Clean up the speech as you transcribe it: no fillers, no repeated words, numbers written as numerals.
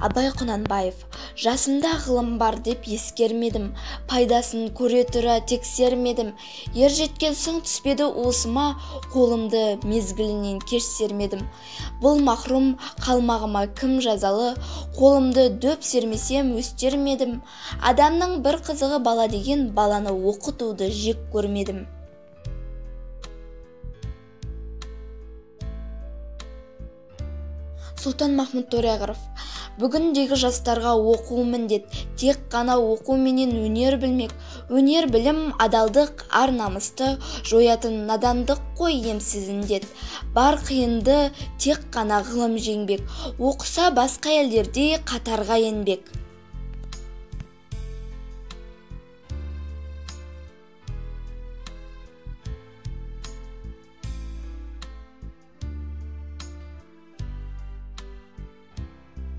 Абай Құнанбаев. Жасымда ғылым бар деп ескермедім, пайдасын көре тұра тексермедім. Ер жеткен соң түспеді уысыма, қолымды мезгілінен кеш сермедім. Бұл махрұм қалмағыма кім жазалы, қолымды дөп сермесем өстермедім. Адамның бір қызығы бала деген, баланы оқытуды жек көрмедім. Сұлтанмахмұт Торайғыров. Бүгіндегі жастарға оқу міндет, тек қана оқу менен өнер білмек. Өнер білім, адалдық, ар намысты жоятын надандық қой емсіз індет. Бар қиынды тек қана ғылым жеңбек. Оқыса басқа елдердей қатарға енбек.